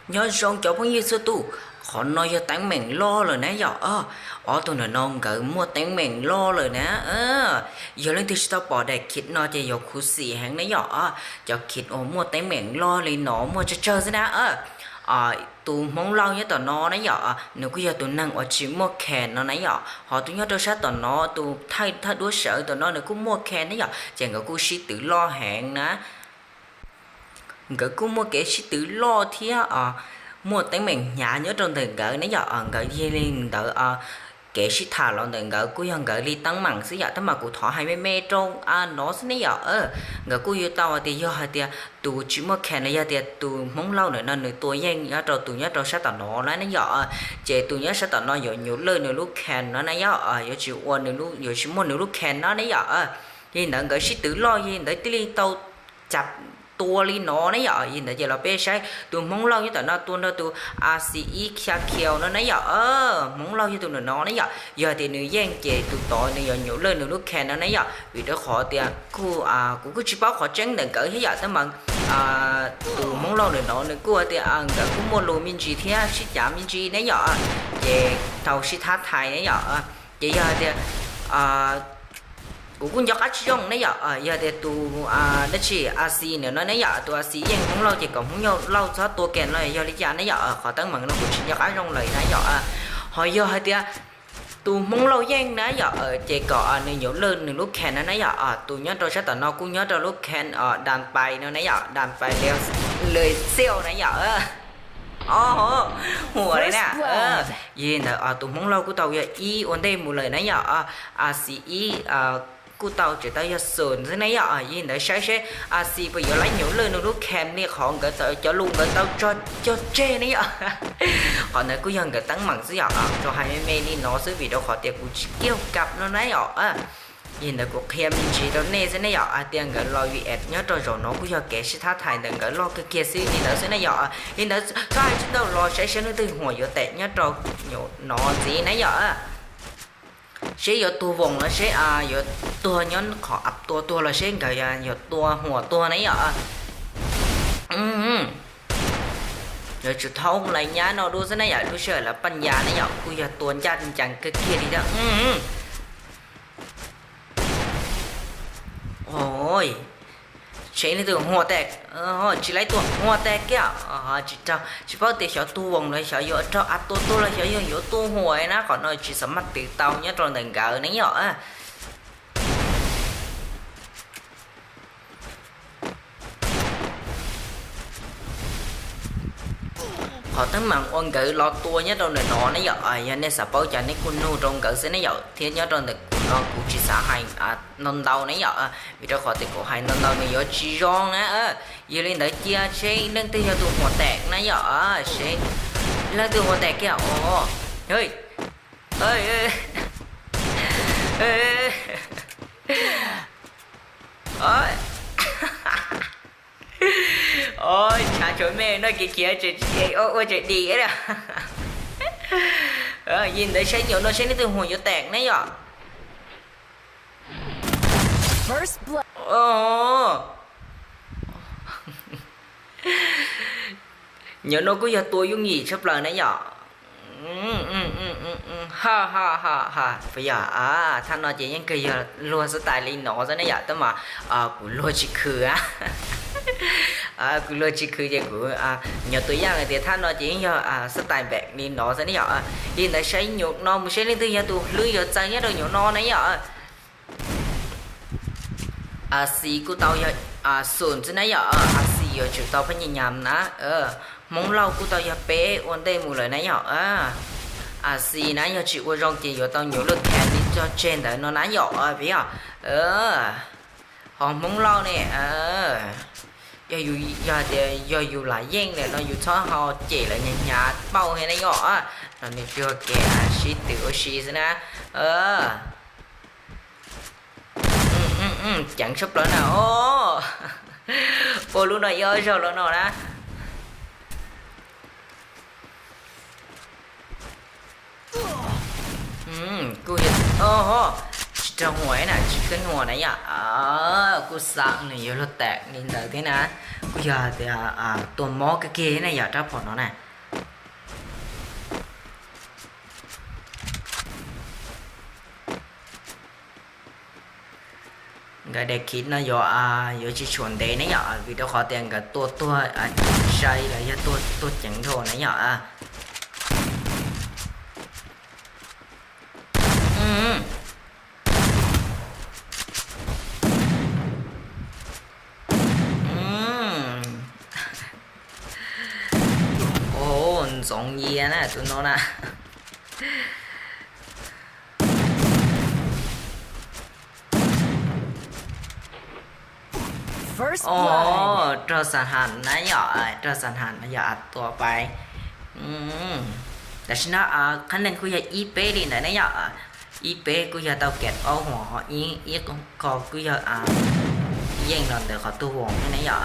Nyob zoo cov phooj ywg txhua tus, qhov no yog teeb meem loj lawm na yom. Ob tug ntawm no nkawd muaj teeb meem loj lawm na. Yog leej twg tsis tau pom daim khiv no ces yuav khuv xim heev na yom. Cov khiv uas muaj teeb meem loj li no muaj tsawg tsawg xwb na. Tus Hmoob Lauj nyob tom no na yom, nws kuj yog tus neeg uas tsis muaj khees no na yom. Ho tus nyob rau sab tom no, tus thawj thawj duab sawv tom no nws kuj muaj khees na yom, ces nkawd kuj sib twv loj heev na. Nkawd kuj muaj kev sib twv loj thiab muaj teeb meem hnyav nyob rau ntawm nkawd ne yom. Nkawd yog li ntawd, kev sib tham los ntawm nkawd kuj yog nkawd li teeb meem xwb yom, tab mas kuv thov hais me me rau no xwb ne yom. Nkawd kuj yuav tau hais tias yog hais tias tus tsis muaj khees no yog tias tus Hmoob Lauj ntawm no nws tua yeej nyob rau tus nyob rau sab tom no na ne yom, ces tus nyob sab tom no yuav nyuv lwj nws lub khees no na yom, yuav tsis ua, yuav tsis muaj nws lub khees no ne yom. Yog li ntawd nkawd sib twv loj yog li ntawd thiaj li tau cas tua li no ne yom. Yog li ntawd ces los peb saib tus Hmoob Lauj nyob tom no tua nrog tus A C ib Khia Khiau no ne yom. Hmoob Lauj yog tus ntawm no ne yom, yog tias nws yeej ces tus tod nws yuav nyuv lwj nws lub khees no ne yom, vim rau qhov tias kuj, kuv kuj tsis paub qhov tseeb ntawm nkawd thiab yom, tab mas tus Hmoob Lauj ntawm no nws kuj tias nkawd kuj muaj lus me ntsis thiab sib cav me ntsis ne yom, ces tau sib thab thais ne yom. Ces yog tias kuv kuj nco qab tsis zoo ne yom, yog tias tus dab tsi A C ntawm no ne yom, tus A C yeej Hmoob Lauj ces kom Hmoob Lauj txhob tua kiag no yog li cas ne yom, qhov teeb meem no kuv tsis nco qab zoo lawm na yom. Ho yog hais tias tus Hmoob Lauj yeej na yom, ces kom nws nyuv lwj nws lub khees no na yom, tus nyob rau sab tom no kuj nyob rau lub khees Dan Pais no na yom, Dan Pais Lwm Xiau na yom. Huam li na. Yog li ntawd tus Hmoob Lauj kuj tau yog ib ua ntej mus lawm na yom, A C ib kuj tau tseem tau yog xoom xwb na yom. Yog li ntawd saib seb A C puas yuav laib nyuv lwj nws lub khees li qhov nkawd cov lus nkawd tau cog tseg ne yom. Qhov ntawd kuj yog nkawd teeb meem xwb yom, tsuas hais me me li no xwb vim rau qhov tias kuv tsis kiag kam no na yom. Yog li ntawd kuv qhia me ntsis rau nej xwb ne yom, hais tias nkawd los vim nyob rau zaum no kuj yog kev sib thab thais ntawm nkawd loj kawg kiag xwb li ntawd xwb ne yom. Li ntawd txhob hais tsis tau los saib seb leej twg huam yuav tes nyob rau no ntxiv na yom. Seb yuav tuag voos los seb yuav tuag nyob qhov tua tuag los seb nkawd yuav tua huam tuag na yom. Yuav tsum thauj lais nyab no dua xwb na yom, lub sij hawm lawv paj nyas na yom kuj yog tua ncaj ncees kawg kiag li thiab. Seb leej twg huam tes, tsis laib tua huam tes kiag. Tsis raug, tsis paub tias xyov tuag voos los xyov yuav raug a tua tuag los xyov yog yuav tua huam na, qhov no tsis xav maj twv tau nyob rau ntawm nkawd ne yom. Qhov teeb meem uas nkawd los tua nyob rau ntawm no ne yom, yog nej xav paub cas nej kuj nug rau nkawd xwb ne yom, thiab nyob rau ntawm kuv no kuv tsis xav hais ntau ntau ne yom, vim rau qhov tias kuv hais ntau ntau nws yuav tsis zoo na. Yog li ntawd cia seb leej twg yog tus huam tes na yom, seb leej twg huam tes kiag os. Tshav tshuav me no kiv khiav ua tsev dim. Yog li ntawd saib nyuam no seb leej twg huam yuav tes ne yom. Nyuam no kuj yog tua yooj yim tshaj plaws na yom. Ha ha ha ha, puas yog? Thaj no ces yeej kawg yog luag xab tais li no xwb ne yom, tab mas kuv luag tsis khwv. Kuv luag tsis khwv ces kuv nyuam tua yaj hais tias thaj no ces yeej yog xab tais npem li no xwb ne yom. Li ntawd saib nyuam no mus seb leej twg yog tus hlwb yuav txawv nyob rau nyuam no na yom. Axis kuj tau yog xoom xwb na yom, Axis yuav tsum tau phab nyas nyas na. Hmoob Lauj kuj tau yog peb ua ntej mus lawm na yom. Axis na yog tsis ua zoo ces yuav tau nyuam lwj khees li tso tseg ntawd no na yom, peb yom. Ho Hmoob Lauj ne, yog yus, yog tias yog yus lam yeej lawm no yus txhob ho cem lawv hnyav hnyav pauj thiab na yom. No nws tsuas kev sib twv ua si xwb na. Ceev tshaj plaws na. Ua lub no ib ob zaug los no na. Kuj yog, tsis raug huam na, tsis kheej huam na yom. Kuj xav nws yuav luag tam li ntawd thiab na. Kuj yog tias tua mob kawg kiag na yom rab phom no na. Nkawd daim khiv no yuav, yuav tsis tshuam ntev ne yom, vim rau qhov tias nkawd tua tuag sai los yog tuag ceev dhau na yom. Ntxoov yias na tus no na. Raug xa ham na yom, raug xa ham no yog a tua pais. Tam sim no qhab neeg kuj yog ib peb li ntawd ne yom. Ib peb kuj yog tau kem aub huam ho ib qho kuj yog yeej los ntawm qhov tuag voos thiab ne yom.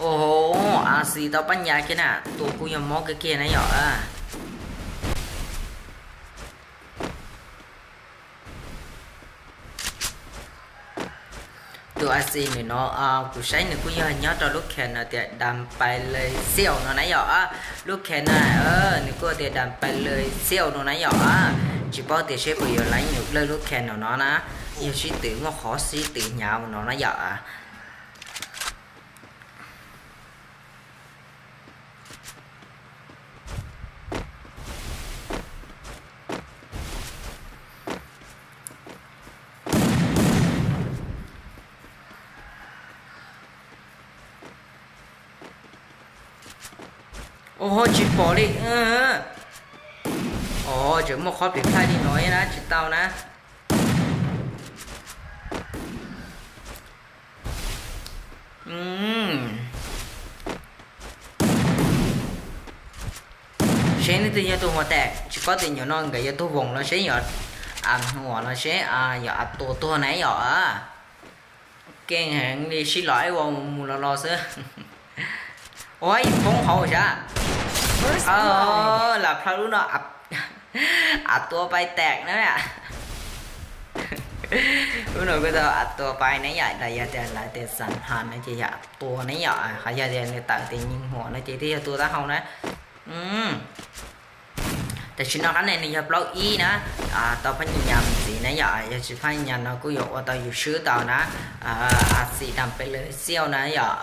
Ua, Asi tau pab nyas kiag na, tus kuj yog mob kawg kiag na yom. Tus Asi nws no, kuv saib nws kuj yog nyob rau lub khe no tias Dam Pais Lawv Xiaus no na yom. Lub khe no nws kuj tias Dam Pais Lawv Xiaus no na yom. Tsis paub tias seb puas yuav laib nws lawj lub khe no no na, yog sib twv muaj qhov sib twv hnyav no na yom. Ua, tsis pom li. Os, tseem muaj qhov plim plhaij li no na, tsis tau na. Seb neb twg yog tus huam tas, tsis paub tias nyuam no nkawd yuav tuag voos los seb yog a huam los seb yog a tua tuag na yom. Keej heev li, sib los ib ua mus los los xwb. Ua, poob hauv sav. Lam plhaw lub no, a tua pais tas na. Lub no kuj tau a tua pais na yom, los yog tias lawv tias xas has no ces yog a tua na yom, qhov yog tias nws tawm tias nyeej huam no ces twb yog tua taub hau na. Tam sim no qab ne nws yog plaub ib na, tau phab nyas mus ntxiv na yom, yog tsis phab nyas no kuj yuav ua tau yus swb tau na. Asi Dam Pais Lawv Xiaus na yom.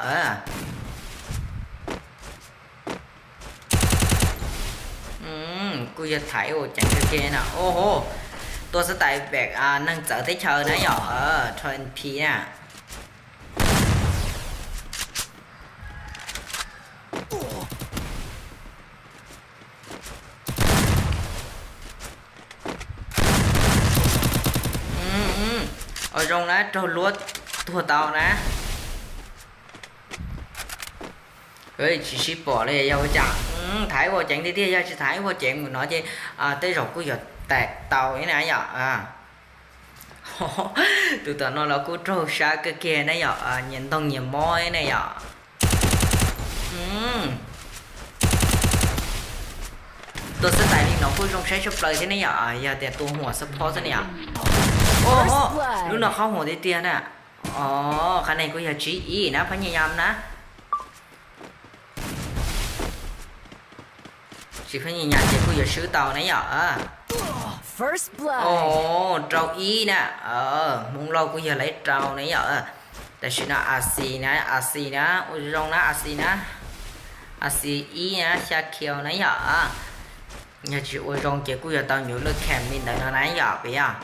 Kuj yog thaiv ua ceev kawg kiag na. Ua, tua xab tais pem neeg txawv teb chaws na yom, tro N P na. Ua zoo na, raug luab tuag tau na. Tsis sib pom li yog ua cas. Thaiv ua ceev tiag tiag, yog tsis thaiv ua ceev mus no ces tej zaum kuj yuav tas tau na yom. Tus tom no los kuj raug sab kawg kiag na yom, nyias ntoog nyias mob na yom. Tua xab tais li no kuj zoo saib tshaj plaws thiab ne yom, yog tias tua huam xab phob xwb ne yom. Lub no qhov huam tiag tiag na. Os, qhab neeg kuj yog tsib ib na, phab nyas na. Tsis phab nyas ces kuj yuav swb tau na yom. Rau ib na. Hmoob Lauj kuj yog lawv rau na yom. Tam sim no Asi na, Asi na, ua zoo na Asi na. Asi ib na, xya kill na yom. Yog tsis ua zoo ces kuj yuav tau nyuam lwj kham li ntawd no na yom, pem yog.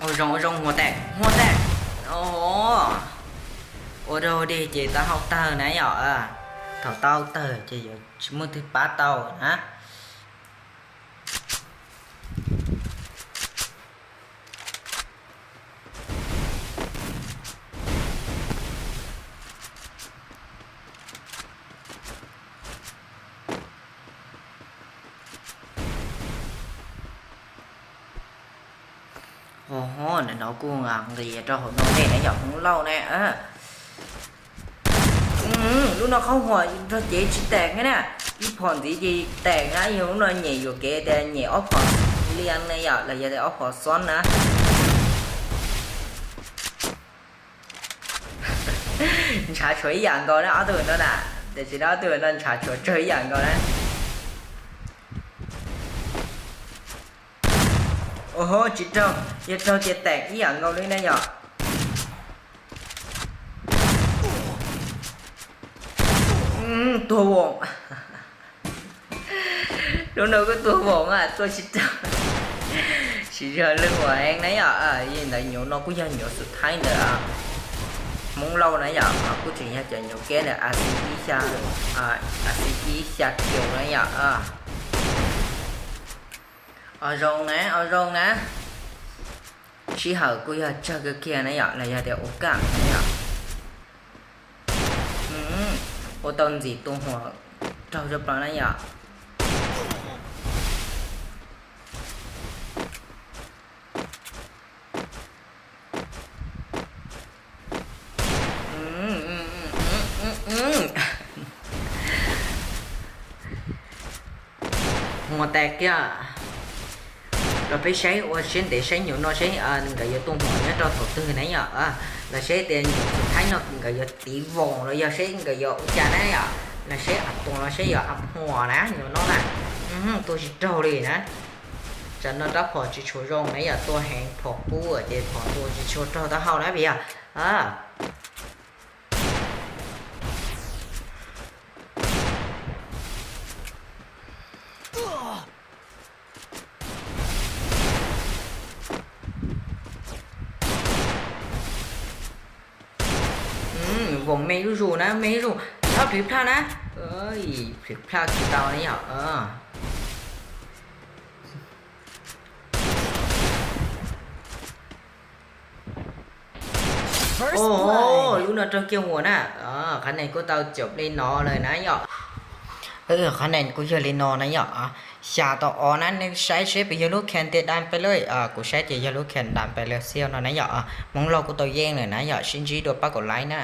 Ua zoo, ua zoo, huam tas, huam tas. Ua dog dig ces tau hau tawg na yom. Thaum tau tawg ces yuav tsis muaj twg pab tau na. Ov, nim no kuj nqis rau hauv no ntej na yom, Hmoob Lauj na. Lub no qhov huam nrog cev tsis teem na, ib phom ntxiv ces teem na, yog lub no nyem yuam kev tias nyem ob phom lias na yom, los yog tias ob phom xob na. Ntshav tshuav ib yam nkaus na ob tug no na, tiam sis ob tug no ntshav tshuav tsawg ib yam nkaus na. Ov, tsis raug, yog raug ces teem ib yam nkaus li na yom. Tuag voos. Lub no kuj tuag voos, tuaj tsis raug. Tsis yog lwg huam heev na yom. Yog li ntawd nyuam no kuj yog nyuam xub thaib ntawm Hmoob Lauj na yom, kuj tseem yog cov nyuam keb ntawm a xi ib xya, a xi ib xya kiu na yom. Ov zoo na, ov zoo na. Sij hawm kuj yog tsawg kawg kiag na yom, los yog tias ua kaj na yom. Ua tau ntxim tua huam raug zog plaws na yom. Huam tas kiag. Los peb saib ua siab ntev saib nyuam no seb nkawd yuav tua huam nyob rau thaum twg na yom. Los saib tias nyuam xub thaib no nkawd yuav tiv voos los yog seb nkawd yuav ua cas na yom. Los saib a tuas los saib yog a huam na nyuam no na. Tua tsis raug li na. Tsam no rab phom tsis tshua zoo na yom, tua heev phom kub ces phom tua tsis tshua raug taub hau na vim yog Voos me zuj zus na, me zuj zus, txhob plhis plaj na. Plhis plaj tsis tau na yom. Lub no raug kiag huam na. Qhov neeg kuj tau cov li no lawm na yom. Qhov neeg kuj yog li no na yom. Xya tau ob na, nej saib seb puas yog lub khees tias dam pes lawm. Kuv saib ces yog lub khees dam pes lawm xiab no na yom. Hmoob Lauj kuj tau yeej lawm na yom, sib ntsib dua pab kaum like na.